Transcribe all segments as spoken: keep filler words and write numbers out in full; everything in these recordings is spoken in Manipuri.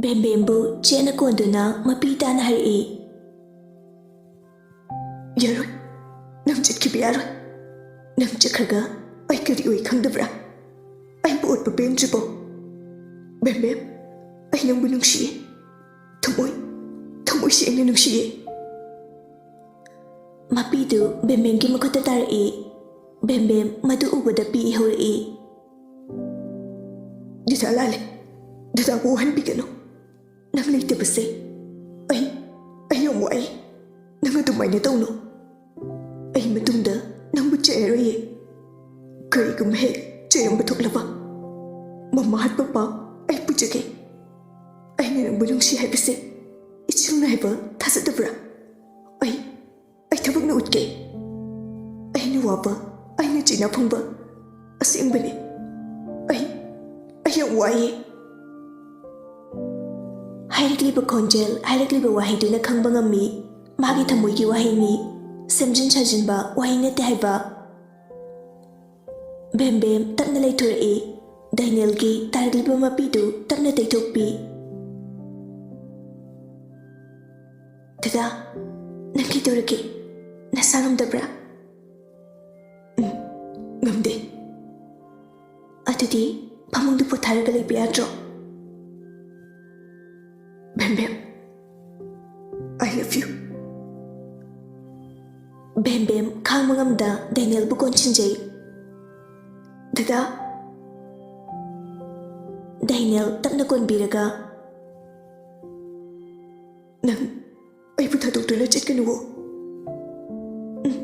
ꯕꯦꯝꯕꯦꯝꯕꯨ ꯆꯦꯠꯅ ꯀꯣꯟꯗꯨꯅ ꯃꯄꯤ ꯇꯥꯅ ꯍꯥꯏꯔꯛꯏ꯫ "ꯌꯥꯔꯣꯏ, ꯅꯪ ꯆꯠꯈꯤꯕ ꯌꯥꯔꯣꯏ꯫ ꯅꯪ ꯆꯠꯈ꯭ꯔꯒ ꯑꯩ ꯀꯔꯤ ꯑꯣꯏ ꯈꯪꯗꯕ꯭ꯔꯥ? ꯑꯩꯕꯨ ꯑꯣꯠꯄ ꯄꯦꯟꯗ꯭ꯔꯤꯕꯣ? ꯕꯦꯝꯕꯦꯝ, ꯑꯩ ꯅꯪꯕꯨ ꯅꯨꯡꯁꯤꯌꯦ꯫ ꯊꯃꯣꯏ, ꯊꯃꯣꯏ ꯁꯦꯡꯅ ꯅꯨꯡꯁꯤꯌꯦ꯫" ꯃꯄꯤꯗꯨ ꯕꯦꯝꯕꯦꯝꯒꯤ ꯃꯈꯨꯠꯇ ꯇꯥꯔꯛꯏ꯫ ꯕꯦꯝꯕꯦꯝ ꯃꯗꯨ ꯎꯕꯗ ꯄꯤ ꯍꯧꯔꯛꯏ꯫ "ꯗꯗꯥ ꯂꯥꯜꯂꯦ꯫ ꯗꯗꯥꯕꯨ ꯋꯥꯍꯟꯕꯤꯒꯅꯨ꯫ ꯅꯪ ꯂꯩꯇꯕꯁꯦ ꯑꯩ, ꯑꯩ ꯌꯥꯝ ꯋꯥꯏ꯫ ꯅꯪ ꯑꯗꯨꯃꯥꯏꯅ ꯇꯧꯅꯨ꯫ ꯑꯩ ꯃꯇꯨꯡꯗ ꯅꯪꯕꯨ ꯆꯩꯔꯔꯣꯏꯌꯦ꯫ ꯀꯔꯤꯒꯨꯝꯕ ꯍꯦꯛ ꯆꯩꯔꯝꯕ ꯊꯣꯛꯂꯕ, ꯃꯃꯥ ꯍꯥꯠꯄ ꯄꯥꯞ ꯑꯩ ꯄꯨꯖꯒꯦ꯫ ꯑꯩꯅ ꯅꯪꯕꯨ ꯅꯨꯡꯁꯤ ꯍꯥꯏꯕꯁꯦ ꯏꯆꯤꯜ ꯅꯥꯏꯕ ꯊꯥꯖꯗꯕ꯭ꯔꯥ? ꯑꯩ, ꯑꯩ ꯊꯕꯛꯅ ꯎꯠꯀꯦ꯫ ꯑꯩꯅ ꯋꯥꯕ, ꯑꯩꯅ ꯆꯩꯅꯥ ꯐꯪꯕ ꯑꯁꯦꯡꯕꯅꯤ꯫ ꯑꯩ, ꯑꯩ ꯌꯥꯝ ꯋꯥꯏꯌꯦ꯫" ꯍꯥꯏꯔꯛꯂꯤꯕ ꯈꯣꯟꯖꯦꯜ, ꯍꯥꯏꯔꯛꯂꯤꯕ ꯋꯥꯍꯩꯗꯨꯅ ꯈꯪꯕ ꯉꯝꯃꯤ, ꯃꯥꯒꯤ ꯊꯃꯣꯏꯒꯤ ꯋꯥꯍꯩꯅꯤ, ꯁꯦꯝꯖꯤꯟ ꯁꯥꯖꯤꯟꯕ ꯋꯥꯍꯩ ꯅꯠꯇꯦ ꯍꯥꯏꯕ꯫ ꯕꯦꯝꯕꯦꯝ ꯇꯞꯅ ꯂꯩꯊꯣꯔꯛꯏ꯫ ꯗꯥꯏꯅꯦꯜꯒꯤ ꯇꯥꯔꯛꯂꯤꯕ ꯃꯄꯤꯗꯨ ꯇꯞꯅ ꯇꯩꯊꯣꯛꯄꯤ꯫ "ꯗꯗꯥ, ꯅꯪ ꯀꯩꯗꯧꯔꯒꯦ? ꯅꯁꯥ ꯉꯝꯗꯕ꯭ꯔꯥ?" "ꯎꯝ, ꯉꯝꯗꯦ꯫" "ꯑꯗꯨꯗꯤ ꯐꯃꯨꯡꯗ ꯄꯣꯊꯥꯔꯒ ꯂꯩꯕ ꯌꯥꯗ꯭ꯔꯣ?" "ꯕꯦꯝꯕꯦꯝ, I love you꯫" ꯕꯦꯝꯕꯦꯝ ꯈꯥꯡꯕ ꯉꯝꯗ ꯗꯦꯅꯤꯌꯦꯜꯕꯨ ꯀꯣꯟꯁꯤꯟꯖꯩ꯫ "ꯗꯗꯥ꯫" ꯗꯦꯅꯤꯌꯦꯜ ꯇꯞꯅ ꯀꯣꯟꯕꯤꯔꯒ, "ꯅꯪ ꯑꯩꯕꯨ ꯊꯥꯗꯣꯛꯇꯨꯅ ꯆꯠꯀꯅꯨꯋꯣ꯫" "ꯎꯝ,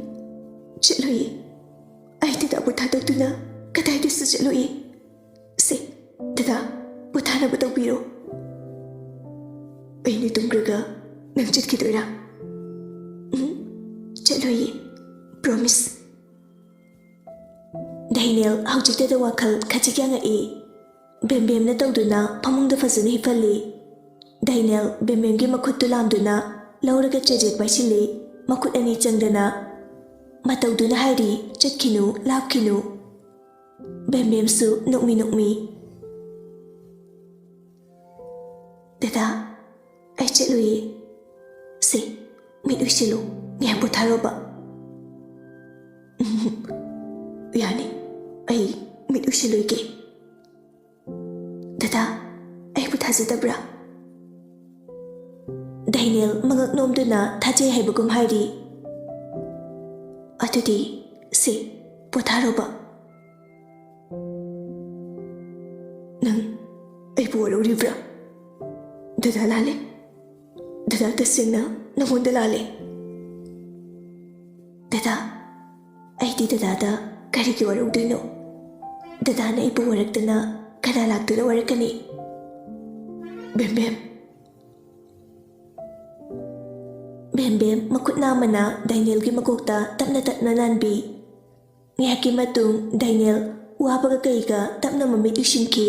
ꯆꯠꯂꯣꯏꯌꯦ꯫ ꯑꯩ ꯗꯗꯥꯕꯨ ꯊꯥꯗꯣꯛꯇꯨꯅ ꯀꯗꯥꯏꯗꯁꯨ ꯆꯠꯂꯣꯏꯌꯦ꯫ ꯁꯦ, ꯗꯗꯥ, ꯄꯣꯊꯥꯅꯕ ꯇꯧꯕꯤꯔꯣ꯫" "ꯑꯩꯅ ꯇꯨꯝꯈ꯭ꯔꯒ ꯅꯪ ꯆꯠꯈꯤꯗꯣꯏꯔꯥ?" "ꯎꯝ, ꯆꯠꯂꯣꯏꯌꯦ꯫ Promise꯫" ꯗꯦꯅꯤꯌꯦꯜ ꯍꯧꯖꯤꯛꯇꯗ ꯋꯥꯈꯜ ꯈꯖꯤꯛ ꯌꯥꯡꯉꯛꯏ꯫ ꯕꯦꯝꯕꯦꯝꯅ ꯇꯧꯗꯨꯅ ꯐꯃꯨꯡꯗ ꯐꯖꯅ ꯍꯤꯞꯍꯜꯂꯤ꯫ ꯗꯦꯅꯤꯌꯦꯜ ꯕꯦꯝꯕꯦꯝꯒꯤ ꯃꯈꯨꯠꯇꯨ ꯂꯥꯝꯗꯨꯅ ꯂꯧꯔꯒ ꯆꯦꯖꯦꯠ ꯄꯥꯏꯁꯤꯜꯂꯤ꯫ ꯃꯈꯨꯠ ꯑꯅꯤ ꯆꯪꯗꯅ ꯃꯇꯧꯗꯨꯅ ꯍꯥꯏꯔꯤ, "ꯆꯠꯈꯤꯅꯨ, ꯂꯥꯞꯈꯤꯅꯨ꯫" ꯕꯦꯝꯕꯦꯝꯁꯨ ꯅꯣꯛꯃꯤ ꯅꯣꯛꯃꯤ꯫ ꯗꯗꯥ, ꯑꯩ ꯆꯠꯂꯨꯏꯌꯦ꯫ ꯁꯦ, ꯃꯤꯠ ꯎꯏꯁꯤꯜꯂꯨ, ꯉꯥꯏꯍꯥꯛ ꯄꯣꯊꯥꯔꯣꯕ꯫ ꯎꯝ, ꯌꯥꯅꯤ, ꯑꯩ ꯃꯤꯠ ꯎꯏꯁꯤꯜꯂꯨꯏꯒꯦ꯫ ꯗꯗꯥ, ꯑꯩꯕꯨ ꯊꯥꯖꯗꯕ꯭ꯔꯥ? ꯗꯥꯏꯅꯦꯜ ꯃꯉꯛ ꯅꯣꯝꯗꯨꯅ ꯊꯥꯖꯩ ꯍꯥꯏꯕꯒꯨꯝ ꯍꯥꯏꯔꯤ꯫ ꯑꯗꯨꯗꯤ ꯁꯦ, ꯄꯣꯊꯥꯔꯣꯕ꯫ ꯅꯪ ꯑꯩꯕꯨ ꯋꯥꯔꯧꯔꯤꯕ꯭ꯔꯥ? ꯗꯗꯥ ꯂꯥꯜꯂꯦ꯫ ꯗꯗꯥ ꯇꯁꯦꯡꯅ ꯅꯉꯣꯟꯗ ꯂꯥꯜꯂꯦ꯫ ꯗꯗꯥ, ꯑꯩꯗꯤ ꯗꯗꯥꯗ ꯀꯔꯤꯒꯤ ꯋꯥꯔꯧꯗꯣꯏꯅꯣ? ꯗꯗꯥꯅ ꯑꯩꯕꯨ ꯋꯥꯔꯛꯇꯅ ꯀꯅꯥ ꯂꯥꯛꯇꯨꯅ ꯋꯥꯔꯛꯀꯅꯤ? ꯕꯦꯝꯕꯦꯝ꯫ ꯕꯦꯝꯕꯦꯝ ꯃꯈꯨꯠ ꯅꯥꯝꯃꯅ ꯗꯥꯏꯅꯦꯜꯒꯤ ꯃꯀꯣꯛꯇ ꯇꯞꯅ ꯇꯞꯅ ꯅꯥꯟꯕꯤ꯫ ꯉꯥꯏꯍꯥꯛꯀꯤ ꯃꯇꯨꯡ ꯗꯥꯏꯅꯦꯜ ꯋꯥꯕꯒ ꯀꯩꯒ ꯇꯞꯅ ꯃꯃꯤꯠ ꯎꯏꯁꯤꯟꯈꯤ꯫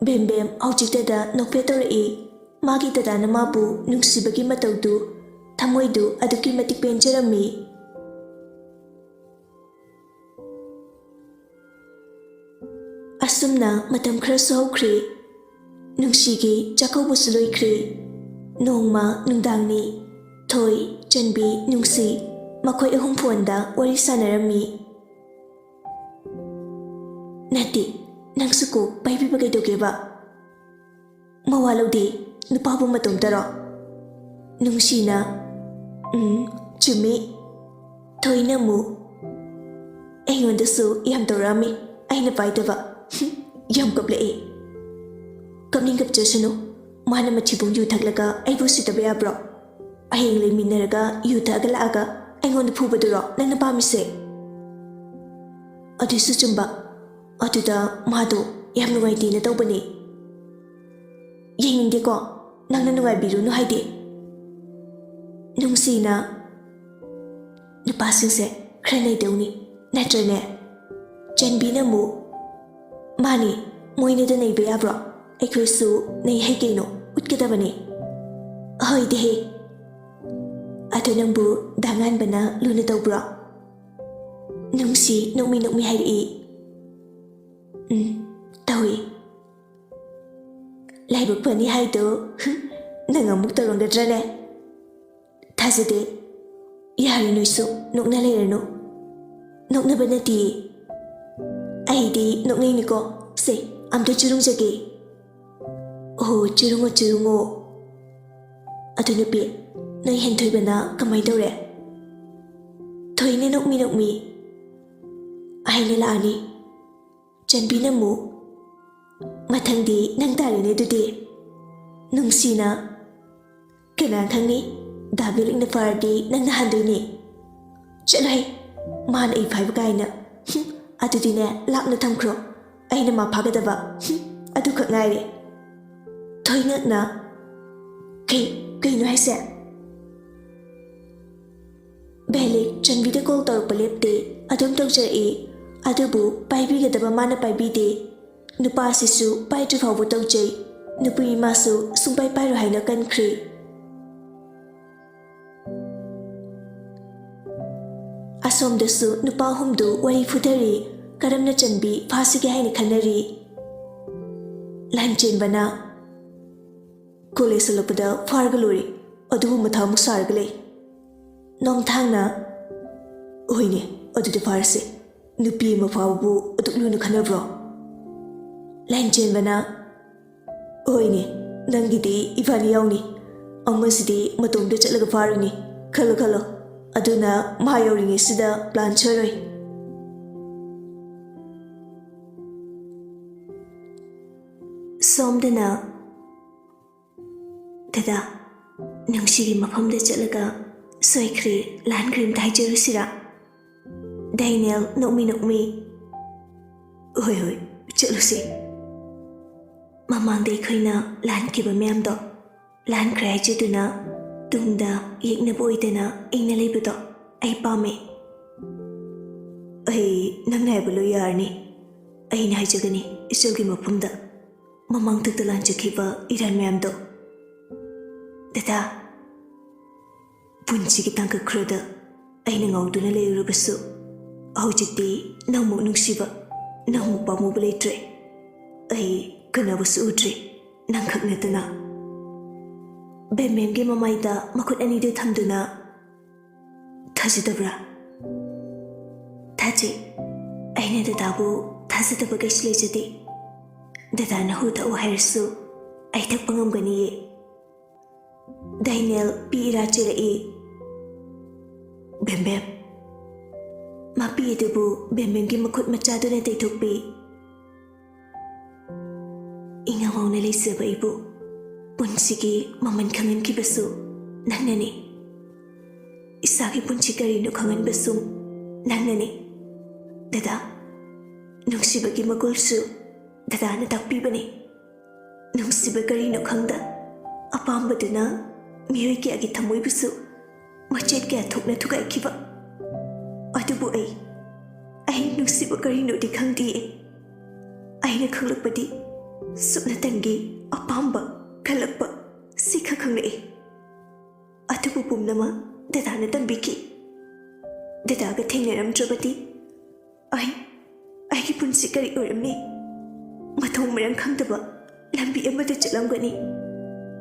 ꯕꯦꯝꯕꯦꯝ ꯍꯧꯖꯤꯛꯇꯗ ꯅꯣꯛꯐꯦꯠ ꯇꯧꯔꯛꯏ꯫ ꯃꯥꯒꯤ ꯗꯗꯥꯅ ꯃꯥꯕꯨ ꯅꯨꯡꯁꯤꯕꯒꯤ ꯃꯇꯧꯗꯨ, ꯊꯃꯣꯏꯗꯨ ꯑꯗꯨꯛꯀꯤ ꯃꯇꯤꯛ ꯄꯦꯟꯖꯔꯝꯃꯤ꯫ ꯑꯁꯨꯝꯅ ꯃꯇꯝ ꯈꯔꯁꯨ ꯍꯧꯈ꯭ꯔꯦ꯫ ꯅꯨꯡꯁꯤꯒꯤ ꯆꯥꯛꯀꯧꯕꯁꯨ ꯂꯣꯏꯈ꯭ꯔꯦ꯫ ꯅꯣꯡꯃ ꯅꯨꯡꯗꯥꯡꯅꯤ꯫ ꯊꯣꯏ, ꯆꯟꯕꯤ, ꯅꯨꯡꯁꯤ, ꯃꯈꯣꯏ ꯑꯍꯨꯝ ꯐꯣꯟꯗ ꯋꯥꯔꯤ ꯁꯥꯟꯅꯔꯝꯃꯤ꯫ ꯅꯠꯇꯦ, ꯅꯪꯁꯨ ꯀꯣꯛ ꯄꯥꯏꯕꯤꯕ ꯀꯩꯗꯧꯒꯦꯕ? ꯃꯋꯥ ꯂꯧꯗꯦ, ꯅꯨꯄꯥꯕꯨ ꯃꯇꯣꯝꯇꯔꯣ? ꯅꯨꯡꯁꯤꯅ, "ꯎꯝ, ꯆꯨꯝꯃꯤ꯫" ꯊꯣꯏꯅ ꯑꯃꯨꯛ, "ꯑꯩꯉꯣꯟꯗꯁꯨ ꯌꯥꯝ ꯇꯧꯔꯛꯑꯝꯃꯤ, ꯑꯩꯅ ꯄꯥꯏꯗꯕ꯫" ꯌꯥꯝ ꯀꯞꯂꯛꯑꯦ꯫ ꯀꯞꯅꯤꯡ ꯀꯞꯆꯁꯅꯨ, ꯃꯥꯅ ꯃꯊꯤꯕꯣꯡ ꯌꯨ ꯊꯛꯂꯒ ꯑꯩꯕꯨ ꯎꯁꯤꯠꯇꯕ ꯌꯥꯕ꯭ꯔꯣ? ꯍꯌꯦꯡ ꯂꯩꯃꯤꯟꯅꯔꯒ ꯌꯨ ꯊꯛꯑꯒ ꯂꯥꯛꯑꯒ ꯑꯩꯉꯣꯟꯗ ꯐꯨꯕꯗꯨꯔꯣ ꯅꯪꯅ ꯄꯥꯝꯃꯤꯁꯦ? ꯑꯗꯨꯁꯨ ꯆꯨꯝꯕ꯫ ꯑꯗꯨꯗ ꯃꯥꯗꯣ ꯌꯥꯝ ꯅꯨꯡꯉꯥꯏꯇꯦꯅ ꯇꯧꯕꯅꯦ꯫ ꯌꯦꯡꯅꯤꯡꯗꯦꯀꯣ, ꯅꯪꯅ ꯅꯨꯡꯉꯥꯏꯕꯤꯔꯨꯅꯨ ꯍꯥꯏꯗꯤ꯫ ꯅꯨꯡꯁꯤꯅ, "ꯅꯨꯄꯥꯁꯤꯡꯁꯦ ꯈꯔ ꯅꯩꯗꯧꯅꯤ, ꯅꯠꯇ꯭ꯔꯅꯦ?" ꯆꯟꯕꯤꯅ ꯑꯃꯨꯛ, "ꯃꯥꯅꯤ, ꯃꯣꯏꯅꯗ ꯅꯩꯕ ꯌꯥꯕ꯭ꯔꯣ? ꯑꯩꯈꯣꯏꯁꯨ ꯅꯩ ꯍꯩ ꯀꯩꯅꯣ, ꯎꯠꯀꯗꯕꯅꯤ꯫" "ꯍꯣꯏꯗꯦꯍꯦ꯫ ꯑꯗꯣ ꯅꯪꯕꯨ ꯗꯥ ꯉꯥꯟꯕꯅ ꯂꯨꯅ ꯇꯧꯕ꯭ꯔꯣ?" ꯅꯨꯡꯁꯤ ꯅꯣꯛꯃꯤ ꯅꯣꯛꯃꯤ ꯍꯥꯏꯔꯛꯏ꯫ "ꯎꯝ, ꯇꯧꯏ꯫" ꯂꯥꯏꯕꯛ ꯐꯅꯤ ꯍꯥꯏꯗꯣ ꯅꯪ ꯑꯃꯨꯛ ꯇꯧꯔꯝꯒꯗ꯭ꯔꯅꯦ? ꯊꯥꯖꯗꯦ꯫ ꯌꯥꯔꯦ, ꯅꯣꯏꯁꯨ ꯅꯣꯛꯅ ꯂꯩꯔꯅꯨ꯫ ꯅꯣꯛꯅꯕ ꯅꯠꯇꯤꯌꯦ꯫ ꯑꯩꯗꯤ ꯅꯣꯛꯅꯤꯡꯉꯤꯀꯣ꯫ ꯁꯦ, ꯑꯝꯇ ꯆꯨꯔꯨꯡꯖꯒꯦ꯫ ꯑꯣ, ꯆꯨꯔꯨꯡꯉꯣ, ꯆꯨꯔꯨꯡꯉꯣ꯫ ꯑꯗꯨ ꯅꯨꯄꯤ, ꯅꯣꯏ ꯍꯦꯟꯊꯣꯏꯕꯅ ꯀꯃꯥꯏ ꯇꯧꯔꯦ? ꯊꯣꯏꯅ ꯅꯣꯛꯃꯤ ꯅꯣꯛꯃꯤ꯫ ꯑꯩꯅ ꯂꯥꯛꯑꯅꯤ꯫ ꯆꯟꯕꯤꯅ ꯑꯃꯨꯛ, "ꯃꯊꯪꯗꯤ ꯅꯪ ꯇꯥꯔꯦꯅꯦ ꯑꯗꯨꯗꯤ"꯫ ꯅꯨꯡꯁꯤꯅ, "ꯀꯅꯥ ꯈꯪꯅꯤ, ꯗꯥ ꯕꯤꯂꯤꯛꯅ ꯐꯥꯔꯗꯤ ꯅꯪꯅ ꯍꯟꯗꯣꯏꯅꯦ"꯫ "ꯆꯠꯂꯣꯍꯦ, ꯃꯥꯅ ꯑꯩ ꯐꯥꯏꯕ ꯀꯥꯏꯅ꯫ ꯍꯨꯝ, ꯑꯗꯨꯗꯤꯅꯦ, ꯂꯥꯞꯅ ꯊꯝꯈ꯭ꯔꯣ꯫ ꯑꯩꯅ ꯃꯥ ꯐꯥꯒꯗꯕ꯫ ꯍꯨꯝ, ꯑꯗꯨꯈꯛ ꯉꯥꯏꯔꯦ"꯫ ꯊꯣꯏꯉꯛꯅ, "ꯀꯩ, ꯀꯩꯅꯣ ꯍꯥꯏꯁꯦ?" ꯕꯦꯂꯤꯛ ꯆꯟꯕꯤꯗ ꯀꯣꯜ ꯇꯧꯔꯛꯄ ꯂꯦꯞꯇꯦ, ꯑꯗꯨꯝ ꯇꯧꯖꯔꯛꯏ꯫ ꯑꯗꯨꯕꯨ ꯄꯥꯏꯕꯤꯒꯗꯕ ꯃꯥꯅ ꯄꯥꯏꯕꯤꯗꯦ꯫ ꯅꯨꯄꯥꯁꯤꯁꯨ ꯄꯥꯏꯗ꯭ꯔꯤ ꯐꯥꯎꯕ ꯇꯧꯖꯩ꯫ ꯅꯨꯄꯤ ꯃꯥꯁꯨ ꯁꯨꯡꯄꯥꯏ ꯄꯥꯏꯔꯣꯏ ꯍꯥꯏꯅ ꯀꯟꯈ꯭ꯔꯦ꯫ ꯑꯁꯣꯝꯗꯁꯨ ꯅꯨꯄꯥ ꯑꯍꯨꯝꯗꯨ ꯋꯥꯔꯤ ꯐꯨꯊꯔꯤ꯫ ꯀꯔꯝꯅ ꯆꯟꯕꯤ ꯐꯥꯁꯤꯒꯦ ꯍꯥꯏꯅ ꯈꯟꯅꯔꯤ꯫ ꯂꯥꯟꯆꯦꯟꯕꯅ, "ꯀꯣꯂꯦꯖ ꯍꯜꯂꯛꯄꯗ ꯐꯥꯔꯒ ꯂꯣꯏꯔꯦ, ꯑꯗꯨꯕꯨ ꯃꯊꯥ ꯑꯃꯨꯛ ꯁꯥꯔꯒ ꯂꯩ"꯫ ꯅꯣꯡꯊꯥꯡꯅ, "ꯍꯣꯏꯅꯦ, ꯑꯗꯨꯗꯤ ꯐꯥꯔꯁꯦ꯫ ꯅꯨꯄꯤ ꯑꯃ ꯐꯥꯕꯕꯨ ꯑꯗꯨꯛ ꯂꯨꯅ ꯈꯟꯅꯕ꯭ꯔꯣ?" ꯂꯥꯟꯆꯦꯟꯕꯅ, "ꯍꯣꯏꯅꯦ, ꯅꯪꯒꯤꯗꯤ ꯏꯕꯥꯅꯤ ꯌꯥꯎꯅꯤ꯫ ꯑꯃꯁꯤꯗꯤ ꯃꯇꯣꯝꯇ ꯆꯠꯂꯒ ꯐꯥꯔꯨꯅꯤ꯫ ꯈꯜꯂꯣ, ꯈꯜꯂꯣ꯫ ꯑꯗꯨꯅ ꯃꯥ ꯌꯧꯔꯤꯉꯩꯁꯤꯗ ꯄ꯭ꯂꯥꯟ ꯁꯣꯏꯔꯣꯏ"꯫ ꯁꯣꯝꯗꯅ, "ꯗꯗꯥ, ꯅꯨꯡꯁꯤꯒꯤ ꯃꯐꯝꯗ ꯆꯠꯂꯒ ꯁꯣꯏꯈ꯭ꯔꯦ, ꯂꯥꯟꯈ꯭ꯔꯦ ꯑꯝꯇ ꯍꯥꯏꯖꯔꯨꯁꯤꯔꯥ?" ꯗꯦꯅꯤꯌꯦꯜ ꯅꯣꯛꯃꯤ ꯅꯣꯛꯃꯤ, "ꯍꯣꯏ, ꯍꯣꯏ, ꯆꯠꯂꯨꯁꯤ꯫ ꯃꯃꯥꯡꯗ ꯑꯩꯈꯣꯏꯅ ꯂꯥꯟꯈꯤꯕ ꯃꯌꯥꯝꯗꯣ, ꯂꯥꯟꯈ꯭ꯔꯦ ꯍꯥꯏꯖꯗꯨꯅ ꯇꯨꯡꯗ ꯌꯦꯛꯅꯕ ꯑꯣꯏꯗꯅ ꯏꯪꯅ ꯂꯩꯕꯗꯣ ꯑꯩ ꯄꯥꯝꯃꯦ"꯫ "ꯑꯩ ꯅꯪꯅ ꯍꯥꯏꯕ ꯂꯣꯏ ꯌꯥꯔꯅꯤ꯫ ꯑꯩꯅ ꯍꯥꯏꯖꯒꯅꯤ ꯏꯆꯜꯒꯤ ꯃꯐꯝꯗ ꯃꯃꯥꯡꯊꯛꯇ ꯂꯥꯟꯖꯈꯤꯕ ꯏꯔꯥꯟ ꯃꯌꯥꯝꯗꯣ"꯫ ꯗꯗꯥ, ꯄꯨꯟꯁꯤꯒꯤ ꯇꯥꯡꯀꯛ ꯈꯔꯗ ꯑꯩꯅ ꯉꯥꯎꯗꯨꯅ ꯂꯩꯔꯨꯔꯕꯁꯨ, ꯍꯧꯖꯤꯛꯇꯤ ꯅꯪꯃꯨꯛ ꯅꯨꯡꯁꯤꯕ, ꯅꯪꯃꯨꯛ ꯄꯥꯝꯃꯨꯕ ꯂꯩꯇ꯭ꯔꯦ꯫ ꯑꯩ ꯀꯅꯥꯕꯨꯁꯨ ꯎꯗ꯭ꯔꯦ꯫ ꯅꯪꯈꯛ ꯅꯠꯇꯅ꯫ ꯕꯦꯝꯕꯦꯝꯒꯤ ꯃꯃꯥꯏꯗ ꯃꯈꯨꯠ ꯑꯅꯤꯗꯨ ꯊꯝꯗꯨꯅ, "ꯊꯥꯖꯗꯕ꯭ꯔꯥ?" "ꯊꯥꯖꯩ꯫ ꯑꯩꯅ ꯗꯗꯥꯕꯨ ꯊꯥꯖꯗꯕ ꯀꯩꯁꯨ ꯂꯩꯖꯗꯦ꯫ ꯗꯗꯥꯅ ꯍꯨ ꯊꯛꯎ ꯍꯥꯏꯔꯁꯨ ꯑꯩ ꯊꯛꯄ ꯉꯝꯒꯅꯤꯌꯦ꯫" ꯗꯥꯏꯅꯦꯜ ꯄꯤ ꯏꯔꯥ ꯆꯦꯜꯂꯛꯏ꯫ "ꯕꯦꯝꯕꯦꯝ꯫" ꯃꯄꯤ ꯑꯗꯨꯕꯨ ꯕꯦꯝꯕꯦꯝꯒꯤ ꯃꯈꯨꯠ ꯃꯆꯥꯗꯨꯅ ꯇꯩꯊꯣꯛꯄꯤ꯫ "ꯏꯉꯥ ꯉꯥꯎꯅ ꯂꯩꯖꯕ ꯑꯩꯕꯨ ꯄꯨꯟꯁꯤꯒꯤ ꯃꯃꯜ ꯈꯪꯍꯟꯈꯤꯕꯁꯨ ꯅꯪꯅꯅꯤ꯫ ꯏꯁꯥꯒꯤ ꯄꯨꯟꯁꯤ ꯀꯔꯤꯅꯣ ꯈꯪꯍꯟꯕꯁꯨ ꯅꯪꯅꯅꯤ꯫ ꯗꯗꯥ, ꯅꯨꯡꯁꯤꯕꯒꯤ ꯃꯒꯨꯜꯁꯨ ꯗꯗꯥꯅ ꯇꯥꯛꯄꯤꯕꯅꯤ꯫ ꯅꯨꯡꯁꯤꯕ ꯀꯔꯤꯅꯣ ꯈꯪꯗ ꯑꯄꯥꯝꯕꯗꯨꯅ ꯃꯤꯑꯣꯏ ꯀꯌꯥꯒꯤ ꯊꯃꯣꯏꯕꯨꯁꯨ ꯃꯆꯦꯠ ꯀꯌꯥ ꯊꯣꯛꯅ ꯊꯨꯒꯥꯏꯈꯤꯕ꯫ ꯑꯗꯨꯕꯨ ꯑꯩ, ꯑꯩ ꯅꯨꯡꯁꯤꯕ ꯀꯔꯤꯅꯣꯗꯤ ꯈꯪꯗꯦ꯫ ꯑꯩꯅ ꯈꯪꯂꯛꯄꯗꯤ ꯁꯨꯞꯅꯇꯪꯒꯤ ꯑꯄꯥꯝꯕ, ꯀꯜꯂꯛꯄ ꯁꯤ ꯈꯛ ꯈꯪꯂꯛꯏ꯫ ꯑꯗꯨꯕꯨ ꯄꯨꯝꯅꯃꯛ ꯗꯗꯥꯅ ꯇꯝꯕꯤꯈꯤ꯫ ꯗꯗꯥꯒ ꯊꯦꯡꯅꯔꯝꯗ꯭ꯔꯕꯗꯤ ꯑꯩ, ꯑꯩꯒꯤ ꯄꯨꯟꯁꯤ ꯀꯔꯤ ꯑꯣꯏꯔꯝꯅꯤ? ꯃꯊꯣꯡ ꯃꯔꯝ ꯈꯪꯗꯕ ꯂꯝꯕꯤ ꯑꯃꯗ ꯆꯠꯂꯝꯒꯅꯤ꯫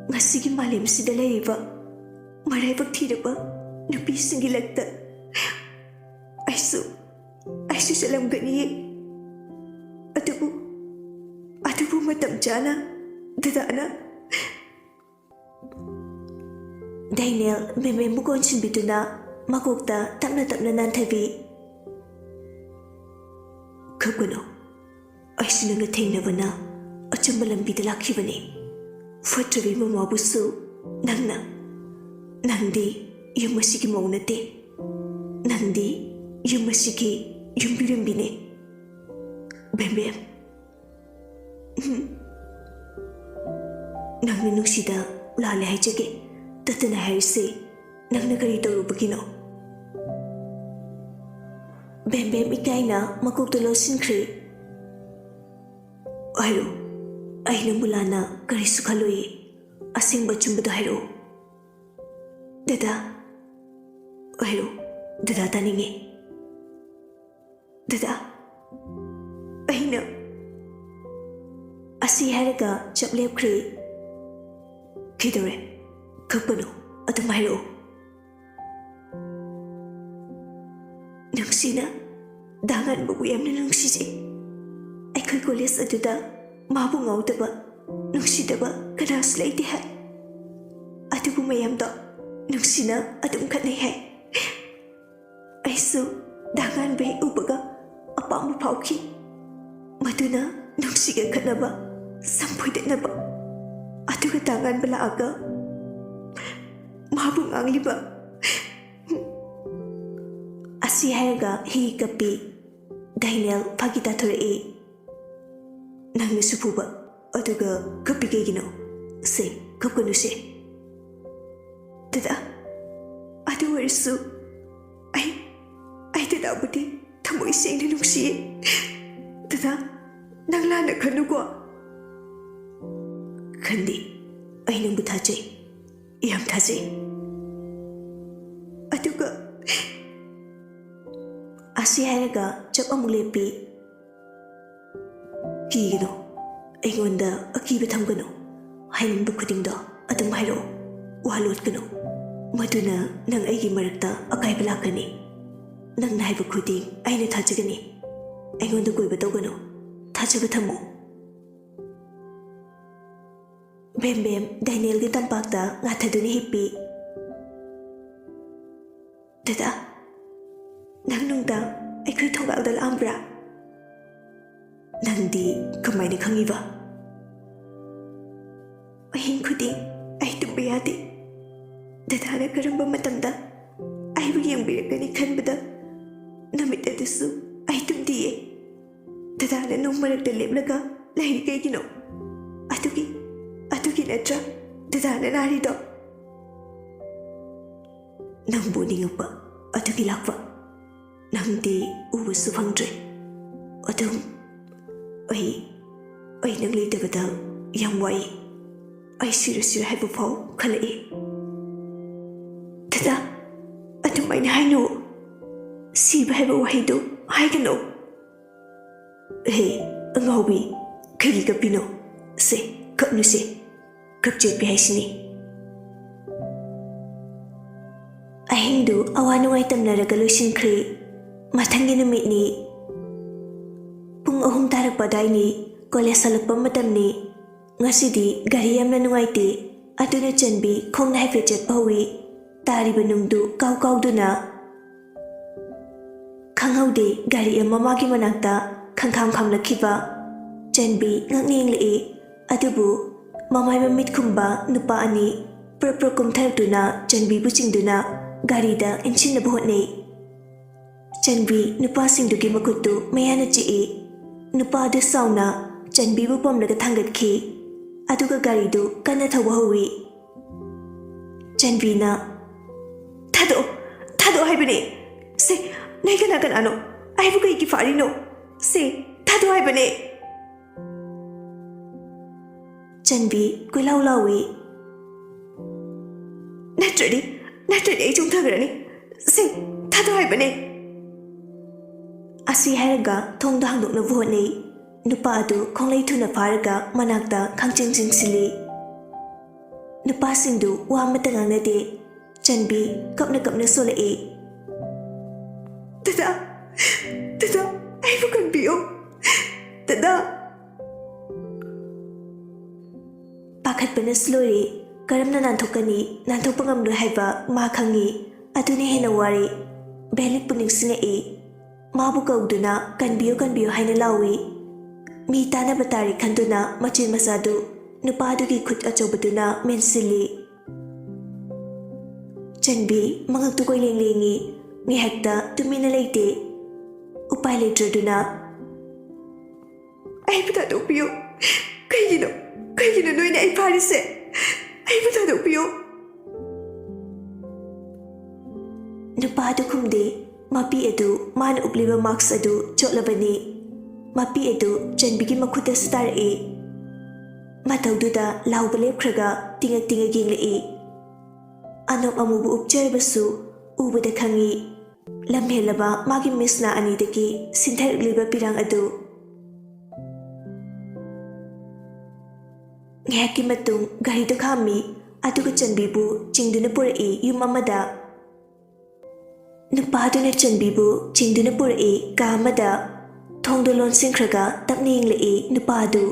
ꯉꯁꯤꯒꯤ ꯃꯥꯂꯦꯝꯁꯤꯗ ꯂꯩꯔꯤꯕ ꯃꯔꯥꯏꯕꯛ ꯊꯤꯔꯕ ꯅꯨꯄꯤꯁꯤꯡꯒꯤ ꯂꯛꯇ ꯑꯩꯁꯨ, ꯑꯩꯁꯨ ꯆꯠꯂꯝꯒꯅꯤꯌꯦ꯫ ꯑꯗꯨꯕꯨ, ꯑꯗꯨꯕꯨ ꯃꯇꯝ ꯆꯥꯅ ꯗꯗꯥꯅ" ꯗꯦꯅꯤꯌꯦꯜ ꯕꯦꯝꯕꯦꯝꯕꯨ ꯀꯣꯟꯁꯤꯟꯕꯤꯗꯨꯅ ꯃꯀꯣꯛꯇ ꯇꯞꯅ ꯇꯞꯅ ꯅꯥꯟꯊꯕꯤ꯫ "ꯀꯞꯀꯅꯨ, ꯑꯩꯁꯨ ꯅꯪꯒ ꯊꯦꯡꯅꯕꯅ ꯑꯆꯨꯝꯕ ꯂꯝꯕꯤꯗ ꯂꯥꯛꯈꯤꯕꯅꯤ꯫ ꯐꯠꯇ꯭ꯔꯕꯤ ꯃꯃꯥꯕꯨꯁꯨ ꯅꯪꯅ, ꯅꯪꯗꯤ ꯌꯨꯝ ꯑꯁꯤꯒꯤ ꯃꯧ ꯅꯠꯇꯦ꯫ ꯅꯪꯗꯤ ꯌꯨꯝ ꯑꯁꯤꯒꯤ ꯌꯨꯝꯕꯤꯔꯦꯝꯕꯤꯅꯤ꯫ ꯕꯦꯝꯕꯦꯝ, ꯎꯝ꯫ ꯅꯪꯅ ꯅꯨꯡꯁꯤꯗ ꯂꯥꯜꯂꯦ ꯍꯥꯏꯖꯒꯦ꯫ ꯇꯠꯇꯅ ꯍꯥꯏꯔꯤꯁꯦ ꯅꯪꯅ ꯀꯔꯤ ꯇꯧꯔꯨꯕꯒꯤꯅꯣ?" ꯕꯦꯝꯕꯦꯝ ꯏꯀꯥꯏꯅ ꯃꯀꯣꯛꯇ ꯂꯣꯠꯁꯤꯟꯈ꯭ꯔꯦ꯫ "ꯍꯥꯏꯔꯛꯑꯣ, ꯑꯩ ꯅꯪꯕꯨ ꯂꯥꯟꯅ ꯀꯔꯤꯁꯨ ꯈꯜꯂꯣꯏꯌꯦ꯫ ꯑꯁꯦꯡꯕ ꯑꯆꯨꯝꯕꯗꯣ ꯍꯥꯏꯔꯛꯑꯣ꯫" "ꯗꯗꯥ, ꯍꯥꯏꯔꯛꯑꯣ, ꯗꯗꯥ ꯇꯥꯅꯤꯡꯉꯦ꯫ ꯗꯗꯥ, ꯑꯩꯅ, ꯑꯁꯤ ꯍꯥꯏꯔꯒ ꯆꯞ ꯂꯦꯞꯈ꯭ꯔꯦ꯫ ꯀꯩꯗꯧꯔꯦ? ꯀꯞꯀꯅꯨ, ꯑꯗꯨꯝ ꯍꯥꯏꯔꯛꯑꯣ꯫ ꯅꯨꯡꯁꯤꯅ ꯗꯥ ꯉꯥꯟꯕꯕꯨ ꯌꯥꯝꯅ ꯅꯨꯡꯁꯤꯖꯩ꯫ ꯑꯩꯈꯣꯏ ꯀꯣꯂꯦꯖ ꯑꯗꯨꯗ ꯃꯥꯕꯨ ꯉꯥꯎꯗꯕ, ꯅꯨꯡꯁꯤꯗꯕ ꯀꯅꯥꯁꯨ ꯂꯩꯇꯦ ꯍꯥꯏ꯫ ꯑꯗꯨꯕꯨ ꯃꯌꯥꯝꯗꯣ ꯅꯨꯡꯁꯤꯅ ꯑꯗꯨꯝ ꯈꯠꯅꯩ ꯍꯥꯏ꯫ ꯑꯩꯁꯨ ꯗꯥ ꯉꯥꯟꯕ ꯍꯦꯛ ꯎꯕꯒ ꯑꯄꯥꯝꯕ ꯐꯥꯎꯈꯤ꯫ ꯃꯗꯨꯅ ꯅꯨꯡꯁꯤꯒ ꯈꯠꯅꯕ, ꯁꯝ ꯐꯣꯏꯗꯠꯅꯕ, ꯑꯗꯨꯒ ꯗꯥ ꯉꯥꯟꯕ ꯂꯥꯛꯑꯒ ꯃꯥꯕꯨ ꯉꯥꯡꯂꯤꯕ꯫ ꯑꯁꯤ ꯍꯥꯏꯔꯒ ꯍꯤ ꯀꯞꯄꯤ꯫ ꯗꯥꯏꯅꯦꯜ ꯐꯥꯒꯤ ꯇꯥꯊꯣꯔꯛꯏ꯫ ꯅꯪꯅꯁꯨ ꯐꯨꯕ, ꯑꯗꯨꯒ ꯀꯞꯄꯤ ꯀꯩꯒꯤꯅꯣ? ꯁꯦ, ꯀꯞꯀꯅꯨꯁꯦ꯫ ꯗꯗꯥ, ꯑꯗꯨ ꯑꯣꯏꯔꯁꯨ ꯑꯩ, ꯑꯩ ꯗꯗꯥꯕꯨꯗꯤ ꯊꯃꯣꯏ ꯁꯦꯡꯅ ꯅꯨꯡꯁꯤꯌꯦ꯫ ꯗꯗꯥ, ꯅꯪ ꯂꯥꯟꯅ ꯈꯟꯅꯨꯀꯣ꯫ ꯈꯟꯗꯦ, ꯑꯩ ꯅꯪꯕꯨ ꯊꯥꯖꯩ, ꯌꯥꯝ ꯊꯥꯖꯩ꯫ ꯑꯗꯨꯒ ꯑꯁꯤ ꯍꯥꯏꯔꯒ ꯆꯞ ꯑꯃꯨꯛ ꯂꯦꯞꯄꯤ꯫ ꯀꯤꯒꯅꯨ, ꯑꯩꯉꯣꯟꯗ ꯑꯀꯤꯕ ꯊꯝꯒꯅꯨ꯫ ꯍꯥꯏꯅꯤꯡꯕ ꯈꯨꯗꯤꯡꯗꯣ ꯑꯗꯨꯝ ꯍꯥꯏꯔꯛꯑꯣ꯫ ꯋꯥ ꯂꯣꯠꯀꯅꯨ꯫ ꯃꯗꯨꯅ ꯅꯪ ꯑꯩꯒꯤ ꯃꯔꯛꯇ ꯑꯀꯥꯏꯕ ꯂꯥꯛꯀꯅꯤ꯫ ꯅꯪꯅ ꯍꯥꯏꯕ ꯈꯨꯗꯤꯡ ꯑꯩꯅ ꯊꯥꯖꯒꯅꯤ꯫ ꯑꯩꯉꯣꯟꯗ ꯀꯣꯏꯕ ꯇꯧꯒꯅꯨ꯫ ꯊꯥꯖꯕ ꯊꯝꯃꯨ꯫ ꯕꯦꯝ ꯕꯦꯝ ꯗꯦꯅꯤꯌꯦꯜꯒꯤ ꯇꯝꯄꯥꯛꯇ ꯉꯥꯊꯗꯨꯅ ꯍꯤꯞꯄꯤ꯫ ꯗꯗꯥ, ꯅꯪ ꯅꯨꯡꯗꯥꯡ ꯑꯩꯈꯣꯏ ꯊꯣꯡꯒꯥꯜꯗ ꯂꯥꯛꯑꯝꯕ꯭ꯔꯥ? ꯅꯪꯗꯤ ꯀꯃꯥꯏꯅ ꯈꯪꯉꯤꯕ? ꯑꯍꯤꯡ ꯈꯨꯗꯤꯡ ꯑꯩ ꯇꯨꯝꯕ ꯌꯥꯗꯦ꯫ ꯗꯗꯥꯅ ꯀꯔꯝꯕ ꯃꯇꯝꯗ ꯑꯩꯕꯨ ꯌꯦꯡꯕꯤꯔꯛꯀꯅꯤ ꯈꯟꯕꯗ ꯅꯨꯃꯤꯠ ꯑꯗꯨꯁꯨ ꯑꯩ ꯇꯨꯝꯗꯤꯌꯦ꯫ ꯗꯗꯥꯅ ꯅꯨꯡ ꯃꯔꯛꯇ ꯂꯦꯞꯂꯒ ꯂꯩꯔꯤ ꯀꯩꯒꯤꯅꯣ? ꯑꯗꯨꯒꯤ, ꯑꯗꯨꯒꯤ ꯅꯠꯇ꯭ꯔꯥ ꯗꯗꯥꯅ ꯅꯥꯔꯤꯗꯣ? ꯅꯪꯕꯨ ꯅꯤꯡꯉꯛꯄ ꯑꯗꯨꯒꯤ ꯂꯥꯛꯄ꯫ ꯅꯪꯗꯤ ꯎꯕꯁꯨ ꯐꯪꯗ꯭ꯔꯦ꯫ ꯑꯗꯨꯝ ꯑꯩ, ꯑꯩ ꯅꯪ ꯂꯩꯇꯕꯗ ꯌꯥꯝ ꯋꯥꯏ꯫ ꯑꯩ ꯁꯤꯔꯁꯤꯔ ꯍꯥꯏꯕ ꯐꯥꯎ ꯈꯜꯂꯛꯏ꯫ ꯗꯗꯥ, ꯑꯗꯨꯃꯥꯏꯅ ꯍꯥꯏꯅꯨ꯫ ꯁꯤꯕ ꯍꯥꯏꯕ ꯋꯥꯍꯩꯗꯨ ꯍꯥꯏꯒꯅꯨ꯫ ꯍꯦ, ꯑꯉꯥꯎꯕꯤ, ꯀꯔꯤ ꯀꯞꯄꯤꯅꯣ? ꯁꯦ, ꯀꯞꯅꯨꯁꯦ꯫ ꯀꯞꯆꯦꯠꯄꯤ ꯍꯥꯏꯁꯤꯅꯤ꯫ ꯑꯍꯤꯡꯗꯨ ꯑꯋꯥ ꯅꯨꯡꯉꯥꯏ ꯇꯝꯅꯔꯒ ꯂꯣꯏꯁꯤꯟꯈ꯭ꯔꯦ꯫ ꯃꯊꯪꯒꯤ ꯅꯨꯃꯤꯠꯅꯤ꯫ ꯄꯨꯡ ꯑꯍꯨꯝ ꯇꯥꯔꯛꯄ ꯑꯗꯥꯏꯅꯤ꯫ ꯀꯣꯂꯦꯖ ꯍꯜꯂꯛꯄ ꯃꯇꯝꯅꯤ꯫ ꯉꯁꯤꯗꯤ ꯒꯥꯔꯤ ꯌꯥꯝꯅ ꯅꯨꯡꯉꯥꯏꯇꯦ꯫ ꯑꯗꯨꯅ ꯆꯟꯕꯤ ꯈꯣꯡꯅ ꯍꯥꯏꯐꯦꯠ ꯆꯠꯄ ꯍꯧꯏ꯫ ꯇꯥꯔꯤꯕ ꯅꯨꯡꯗꯨ ꯀꯥꯎ ꯀꯥꯎꯗꯨꯅ꯫ ꯈꯪꯍꯧꯗꯦ ꯒꯥꯔꯤ ꯑꯃ ꯃꯥꯒꯤ ꯃꯅꯥꯛꯇ ꯈꯪꯈꯥꯝ ꯈꯥꯝꯂꯛꯈꯤꯕ꯫ ꯆꯟꯕꯤ ꯉꯛꯅ ꯌꯦꯡꯂꯛꯏ꯫ ꯑꯗꯨꯕꯨ ꯃꯃꯥꯏ ꯃꯃꯤꯠ ꯈꯨꯝꯕ ꯅꯨꯄꯥ ꯑꯅꯤ ꯄ꯭ꯔꯞ ꯄ꯭ꯔꯞ ꯀꯨꯝꯊꯔꯛꯇꯨꯅ ꯆꯟꯕꯤꯕꯨ ꯆꯤꯡꯗꯨꯅ ꯒꯥꯔꯤꯗ ꯏꯟꯁꯤꯟꯅꯕ ꯍꯣꯠꯅꯩ꯫ ꯆꯟꯕꯤ ꯅꯨꯄꯥꯁꯤꯡꯗꯨꯒꯤ ꯃꯈꯨꯠꯇꯨ ꯃꯌꯥꯅ ꯆꯤꯛꯏ꯫ ꯅꯨꯄꯥ ꯑꯗꯨ ꯁꯥꯎꯅ ꯆꯟꯕꯤꯕꯨ ꯄꯝꯂꯒ ꯊꯥꯡꯒꯠꯈꯤ꯫ ꯑꯗꯨꯒ ꯒꯥꯔꯤꯗꯨ ꯀꯟꯅ ꯊꯧꯕ ꯍꯧꯏ꯫ ꯆꯟꯕꯤꯅ, "ꯊꯥꯗꯣꯛꯑꯣ, ꯊꯥꯗꯣꯛꯑꯣ ꯍꯥꯏꯕꯅꯦ꯫ ꯁꯦ, ꯅꯣꯏ ꯀꯅꯥ ꯀꯅꯥꯅꯣ? ꯑꯩꯕꯨ ꯀꯩꯒꯤ ꯐꯥꯔꯤꯅꯣ? ꯁꯦ, ꯊꯥꯗꯣꯛꯑꯣ ꯍꯥꯏꯕꯅꯦ!" ꯆꯟꯕꯤ ꯀꯣꯏꯂꯥꯎ ꯂꯥꯎꯏ꯫ "ꯅꯠꯇ꯭ꯔꯗꯤ, ꯅꯠꯇ꯭ꯔꯗꯤ ꯑꯩ ꯆꯣꯡꯊꯈ꯭ꯔꯅꯤ꯫ ꯁꯦ, ꯊꯥꯗꯣꯛꯑꯣ ꯍꯥꯏꯕꯅꯦ!" ꯑꯁꯤ ꯍꯥꯏꯔꯒ ꯊꯣꯡꯗꯣ ꯍꯥꯡꯗꯣꯛꯅꯕ ꯍꯣꯠꯅꯩ꯫ ꯅꯨꯄꯥ ꯑꯗꯨ ꯈꯣꯡꯂꯩ ꯊꯨꯅ ꯐꯥꯔꯒ ꯃꯅꯥꯛꯇ ꯈꯪꯆꯤꯡ ꯆꯤꯡꯁꯤꯜꯂꯤ꯫ ꯅꯨꯄꯥꯁꯤꯡꯗꯨ ꯋꯥ ꯑꯃꯠꯇ ꯉꯥꯡꯅꯗꯦ꯫ ꯆꯟꯕꯤ ꯀꯞꯅ ꯀꯞꯅ ꯁꯣꯜꯂꯛꯏ꯫ "ꯗꯗꯥ, ꯗꯗꯥ, ꯑꯩꯕꯨ ꯀꯟꯕꯤꯌꯨ꯫ ꯗꯗꯥ!" ꯄꯥꯈꯠꯄꯅꯁꯨ ꯂꯣꯏꯔꯦ꯫ ꯀꯔꯝꯅ ꯅꯥꯟꯊꯣꯛꯀꯅꯤ? ꯅꯥꯟꯊꯣꯛꯄ ꯉꯝꯂꯣꯏ ꯍꯥꯏꯕ ꯃꯥ ꯈꯪꯏ꯫ ꯑꯗꯨꯅ ꯍꯦꯟꯅ ꯋꯥꯔꯦ꯫ ꯕꯦꯂꯤꯠꯄꯨ ꯅꯤꯡꯁꯤꯡꯉꯛꯏ꯫ ꯃꯥꯕꯨ ꯀꯧꯗꯨꯅ, "ꯀꯟꯕꯤꯌꯨ, ꯀꯟꯕꯤꯌꯨ" ꯍꯥꯏꯅ ꯂꯥꯎꯏ꯫ ꯃꯤ ꯇꯥꯅꯕ ꯇꯥꯔꯦ ꯈꯟꯗꯨꯅ ꯃꯆꯤꯟ ꯃꯆꯥꯗꯨ ꯅꯨꯄꯥꯗꯨꯒꯤ ꯈꯨꯠ ꯑꯆꯧꯕꯗꯨꯅ ꯃꯦꯟꯁꯤꯜꯂꯤ꯫ ꯆꯟꯕꯤ ꯃꯉꯛꯇꯨ ꯀꯣꯏꯂꯦꯡ ꯂꯦꯡꯏ꯫ ꯉꯥꯏꯍꯥꯛꯇ ꯇꯨꯃꯤꯟꯅ ꯂꯩꯇꯦ꯫ ꯎꯄꯥꯏ ꯂꯩꯇ꯭ꯔꯗꯨꯅ, "ꯑꯩꯕꯨ ꯊꯥꯗꯣꯛꯄꯤꯌꯨ꯫ ꯀꯩꯒꯤꯅꯣ, ꯀꯩꯒꯤꯅꯣ ꯅꯣꯏꯅ ꯑꯩ ꯐꯥꯔꯤꯁꯦ? ꯑꯩꯕꯨ ꯊꯥꯗꯣꯛꯄꯤꯌꯨ!" ꯅꯨꯄꯥꯗꯨ ꯈꯨꯝꯗꯦ꯫ ꯃꯄꯤ ꯑꯗꯨ ꯃꯥꯅ ꯎꯞꯂꯤꯕ ꯃꯥꯛꯁ ꯑꯗꯨ ꯆꯣꯠꯂꯕꯅꯤ꯫ ꯃꯄꯤ ꯑꯗꯨ ꯆꯟꯕꯤꯒꯤ ꯃꯈꯨꯠꯇꯁꯨ ꯇꯥꯔꯛꯏ꯫ ꯃꯇꯧꯗꯨꯗ ꯂꯥꯎꯕ ꯂꯦꯞꯈ꯭ꯔꯒ ꯇꯤꯡꯉꯛ ꯇꯤꯡꯉꯛ ꯌꯦꯡꯂꯛꯏ꯫ ꯑꯅꯣꯞ ꯑꯃꯨꯕ ꯎꯞꯆꯔꯕꯁꯨ ꯎꯕꯗ ꯈꯪꯏ꯫ ꯂꯝꯍꯦꯜꯂꯕ ꯃꯥꯒꯤ ꯃꯤꯠꯁꯅꯥ ꯑꯅꯤꯗꯒꯤ ꯁꯤꯟꯊꯔꯛꯂꯤꯕ ꯄꯤꯔꯥꯡ ꯑꯗꯨ꯫ ꯉꯥꯏꯍꯥꯛꯀꯤ ꯃꯇꯨꯡ ꯒꯥꯔꯤꯗꯨ ꯈꯥꯝꯃꯤ, ꯑꯗꯨꯒ ꯆꯟꯕꯤꯕꯨ ꯆꯤꯡꯗꯨꯅ ꯄꯨꯔꯛꯏ ꯌꯨꯝ ꯑꯃꯗ꯫ ꯅꯨꯄꯥꯗꯨꯅ ꯆꯟꯕꯤꯕꯨ ꯆꯤꯡꯗꯨꯅ ꯄꯨꯔꯛꯏ ꯀꯥ ꯑꯃꯗ꯫ ꯊꯣꯡꯗꯣ ꯂꯣꯟꯁꯤꯟꯈ꯭ꯔꯒ ꯇꯞꯅ ꯌꯦꯡꯂꯛꯏ ꯅꯨꯄꯥꯗꯨ꯫